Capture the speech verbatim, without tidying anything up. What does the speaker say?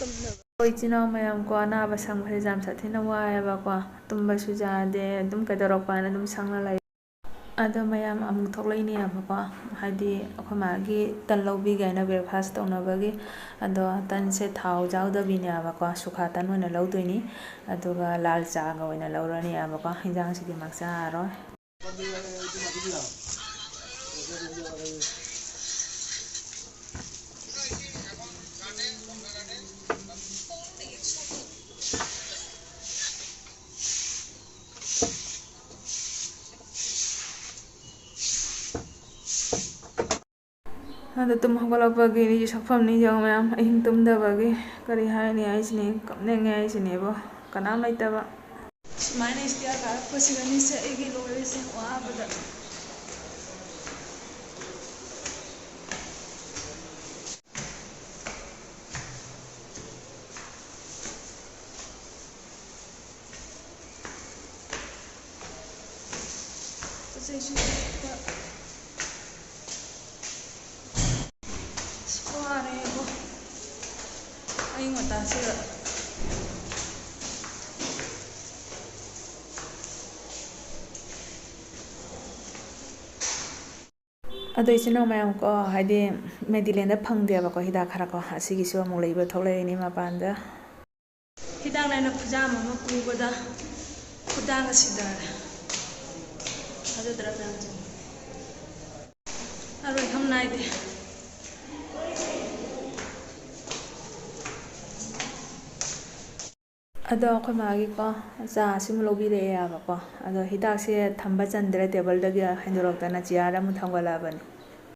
ꯑꯩꯈꯣꯏ ꯏꯆꯤꯟ ꯏꯅꯥꯎ ꯃꯌꯥꯝ ꯀꯣ, ꯑꯅꯥꯕ ꯁꯪꯕꯁꯦ ꯌꯥꯝ ꯁꯥꯊꯤꯅ ꯋꯥꯏꯑꯦꯕꯀꯣ꯫ ꯇꯨꯝꯕꯁꯨ ꯌꯥꯗꯦ, ꯑꯗꯨꯝ ꯀꯩꯗꯧꯔꯛꯄ ꯍꯥꯏꯅ ꯑꯗꯨꯝ ꯁꯪꯅ ꯂꯩ꯫ ꯑꯗꯣ ꯃꯌꯥꯝ ꯑꯃꯨꯛ ꯊꯣꯛꯂꯛꯏꯅꯦꯕꯀꯣ, ꯍꯥꯏꯗꯤ ꯑꯩꯈꯣꯏ ꯃꯥꯒꯤ ꯇꯟ ꯂꯧꯕꯤꯒꯦ ꯍꯥꯏꯅ breakfast ꯇꯧꯅꯕꯒꯤ꯫ ꯑꯗꯣ ꯇꯟꯁꯦ ꯊꯥꯎ ꯌꯥꯎꯗꯕꯤꯅꯦꯕꯀꯣ, ꯁꯨꯈꯥ ꯇꯟ ꯑꯣꯏꯅ ꯂꯧꯗꯣꯏꯅꯤ꯫ ꯑꯗꯨꯒ ꯂꯥꯜ ꯆꯥꯒ ꯑꯣꯏꯅ ꯂꯧꯔꯅꯦꯕꯀꯣ, ꯍꯤꯟꯖꯥꯡꯁꯤꯗꯤ ꯃꯥꯛ ꯆꯥꯔꯔꯣꯏ꯫ ꯑꯗꯣ ꯇꯨꯝ ꯍꯧꯒꯠꯂꯛꯄꯒꯤ ꯃꯤꯒꯤ ꯁꯛꯐꯝ ꯅꯤꯡꯁꯤꯡꯉꯣ ꯃꯌꯥꯝ, ꯑꯍꯤꯡ ꯇꯨꯝꯗꯕꯒꯤ꯫ ꯀꯔꯤ ꯍꯥꯏꯅꯤ ꯍꯥꯏꯁꯤꯅꯤ, ꯀꯞꯅꯤꯡꯉꯦ ꯍꯥꯏꯁꯤꯅꯦꯕꯣ, ꯀꯅꯥꯝ ꯂꯩꯇꯕ꯫ ꯁꯨꯃꯥꯏꯅ ꯏꯁꯇꯤꯌꯥꯔ ꯀꯥꯔꯛꯄꯁꯤꯗꯅꯤꯁꯦ ꯑꯩꯒꯤ ꯂꯣꯏꯔꯤꯁꯦ ꯋꯥꯕꯗ꯫ ꯄꯣꯠ ꯆꯩꯁꯨ ꯍꯦꯛꯇ ꯑꯁ, ꯋꯥꯔꯦꯕꯣ ꯑꯌꯨꯛ ꯉꯟꯇꯥꯁꯤꯗ꯫ ꯑꯗꯣ ꯏꯆꯤꯟ ꯏꯅꯥꯎ ꯃꯌꯥꯝ ꯀꯣ, ꯍꯥꯏꯗꯤ ꯃꯦꯗꯤꯂꯦꯟꯗ ꯐꯪꯗꯦꯕꯀꯣ ꯍꯤꯗꯥꯛ ꯈꯔ ꯀꯣ, ꯑꯁꯤꯒꯤꯁꯨ ꯑꯃꯨꯛ ꯂꯩꯕ ꯊꯣꯛꯂꯛꯏꯅꯤ ꯃꯄꯥꯟꯗ꯫ ꯍꯤꯗꯥꯛ ꯂꯩꯅ ꯈꯨꯖꯥꯝ ꯑꯃ ꯄꯨꯕꯗ ꯈꯨꯗꯥꯡꯒ ꯁꯤꯗꯔꯦ꯫ ꯊꯥꯖꯗ꯭ꯔꯥ ꯃꯌꯥꯝꯁꯦ? ꯑꯔꯣꯏ ꯈꯝ ꯅꯥꯏꯗꯦ꯫ ꯑꯗꯣ ꯑꯩꯈꯣꯏ ꯃꯥꯒꯤꯀꯣ ꯆꯥ ꯑꯁꯤꯃ ꯂꯧꯕꯤꯔꯛꯑꯦꯕꯀꯣ꯫ ꯑꯗꯣ ꯍꯤꯗꯥꯛꯁꯦ ꯊꯝꯕ ꯆꯟꯗ꯭ꯔꯦ, ꯇꯦꯕꯜꯗꯒꯤ ꯍꯦꯟꯗꯣꯔꯛꯇꯅ ꯆꯤꯌꯥꯔꯗ ꯑꯃꯨꯛ ꯊꯝꯒꯠꯂꯛꯑꯕꯅꯤ꯫